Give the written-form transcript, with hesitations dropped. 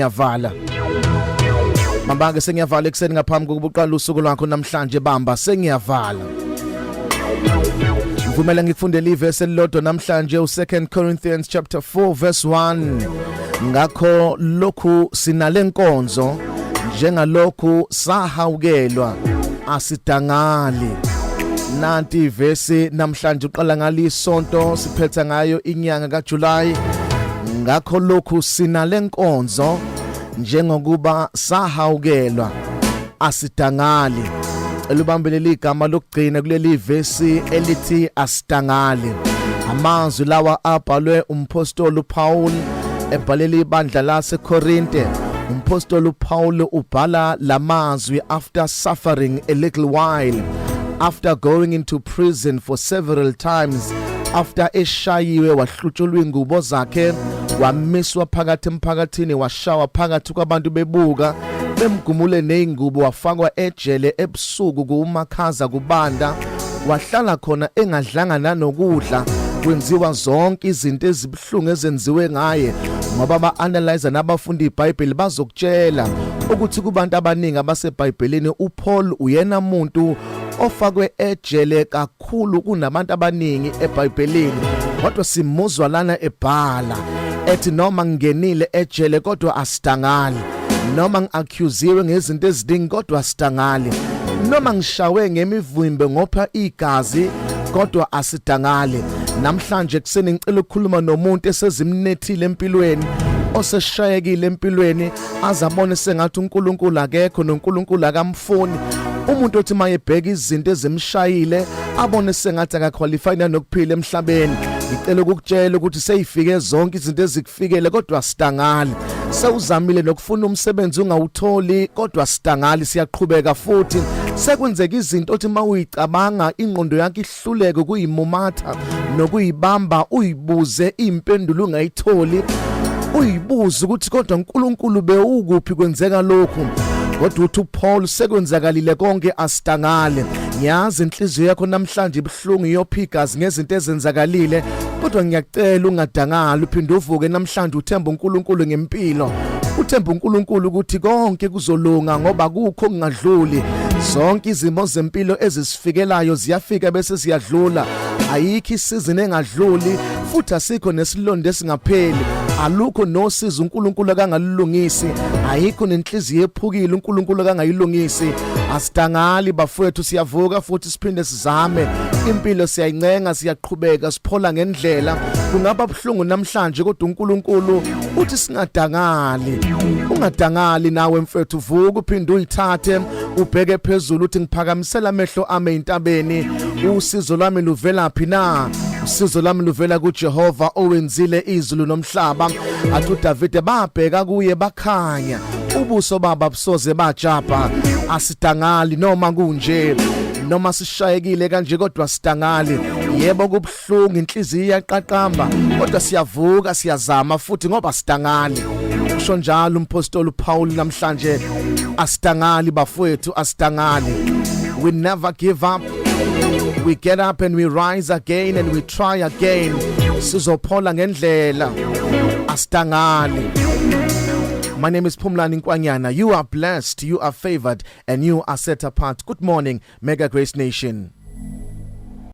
Ngiyavala mambake, sengiyavala ekuseni ngaphambi kokuba uqale usuku lwakho namhlanje. Bamba, sengiyavala. Ngivumela ngikufundele ivesi elilodwa namhlanje, u2 Corinthians chapter 4 verse 1. Ngakho lokhu sinale nkonzo, njengalokhu sahawukelwa, asidangali. Nanti ivesi namhlanje, uqala ngalisonto, siphetha ngayo inyanga kaJuly. Ngakho lokhu sinale nkonzo, njengokuba sahawukelwa, asidangali. Elubambelele igama lokugcina kuleli vesi elithi asidangali. Amazwi lawa abhalwe umpostoli uPaul ebhalela ibandla laseKorinte. Umpostoli uPaul ubhala lamazwi after suffering a little while, after going into prison for several times, after eshayiwe, wahlutshulwa ingubo zakhe, wamiswa phakathi emphakathini, washawa phakathi kwabantu bebuka, bemgumule nezingubo, wafakwa ejele ebusuku kumakhaza, kubanda, wahlala khona engadlanga nanokudla. Kwenziwa zonke izinto ezibuhlungu ezenziwe ngaye, ngoba ba-analyzer nabafundi iBhayibheli bazokutshela ukuthi kubantu abaningi abaseBhayibhelini, uPaul uyena muntu ofakwe ejele kakhulu kunabantu abaningi eBhayibhelini. Kodwa simuzwa lana ebhala ethi, noma ngingenile ejele, kodwa asidangali. Noma ngiaccusiwe ngezinto eziningi, kodwa asidangali. Noma ngishawe ngemivimbe, ngopha igazi, kodwa asidangali. Namhlanje kuseni ngicela ukukhuluma nomuntu esezimnethile empilweni, oseshayekile empilweni, azabone sengathi uNkulunkulu akekho noNkulunkulu akamfuni. Umuntu othi mayebheka izinto ezimshayile, abone sengathi akaqualify nanokuphila emhlabeni. Ngicela ukukutshela ukuthi seyifike zonke izinto ezikufikele, kodwa sidangali. Sewuzamile nokufuna umsebenzi, ungawutholi, kodwa sidangali, siyaqhubeka futhi. Sekwenzeka izinto othi mawuyicabanga, ingqondo yakho ihluleke kuyimumatha nokuyibamba, uyibuze impendulo ungayitholi, uyibuze ukuthi kodwa uNkulunkulu bewukuphi kwenzeka lokhu? Kodwa uthi uPaul, sekwenzakalile konke, asitangale. Ngiyazi inhliziyo yakho namhlanje ibuhlungu, iyopha igazi ngezinto ezenzakalile, kodwa ngiyacela ungadangali, uphinde uvuke namhlanje, uthembe uNkulunkulu ngempilo, uthembe uNkulunkulu ukuthi konke kuzolunga, ngoba kukho kungadluli. Zonke izimo zempilo ezisifikelayo ziyafika bese ziyadlula. Ayikho isizini engadluli, futhi asikho nesilonda esingapheli. Alukho nosizo uNkulunkulu akangalulungisi. Ayikho nenhliziyo ephukile uNkulunkulu akangayilungisi. Asidangali bafowethu, siyavuka futhi siphinde sizame impilo, siyayincenga, siyaqhubeka, siphola ngendlela. Kungaba buhlungu namhlanje, kodwa uNkulunkulu uthi singadangali. Ungadangali nawe mfethu, vuka uphinde uyithathe, ubheke phezulu, uthi, ngiphakamisela amehlo ami entabeni, usizo lwami luvela phi na? Usizo lwami luvela kuJehova owenzile izulu nomhlaba. Athi uDavide, babheka kuye, bakhanya, ubuso baba busoze bajabha. Asidangali noma kunje, noma sishayekile kanje, kodwa sidangali. Yebo, kubuhlungu, inhliziyo iyaqaqamba, kodwa siyavuka, siyazama futhi, ngoba sidangali. Kusho njalo umpostoli uPaul namhlanje. Asidangali bafowethu, asidangali. We never give up. We get up and we rise again and we try again. Sizophola ngendlela, asidangali. My name is Phumlani Nkwanyana. You are blessed, you are favored, and you are set apart. Good morning, Mega Grace Nation.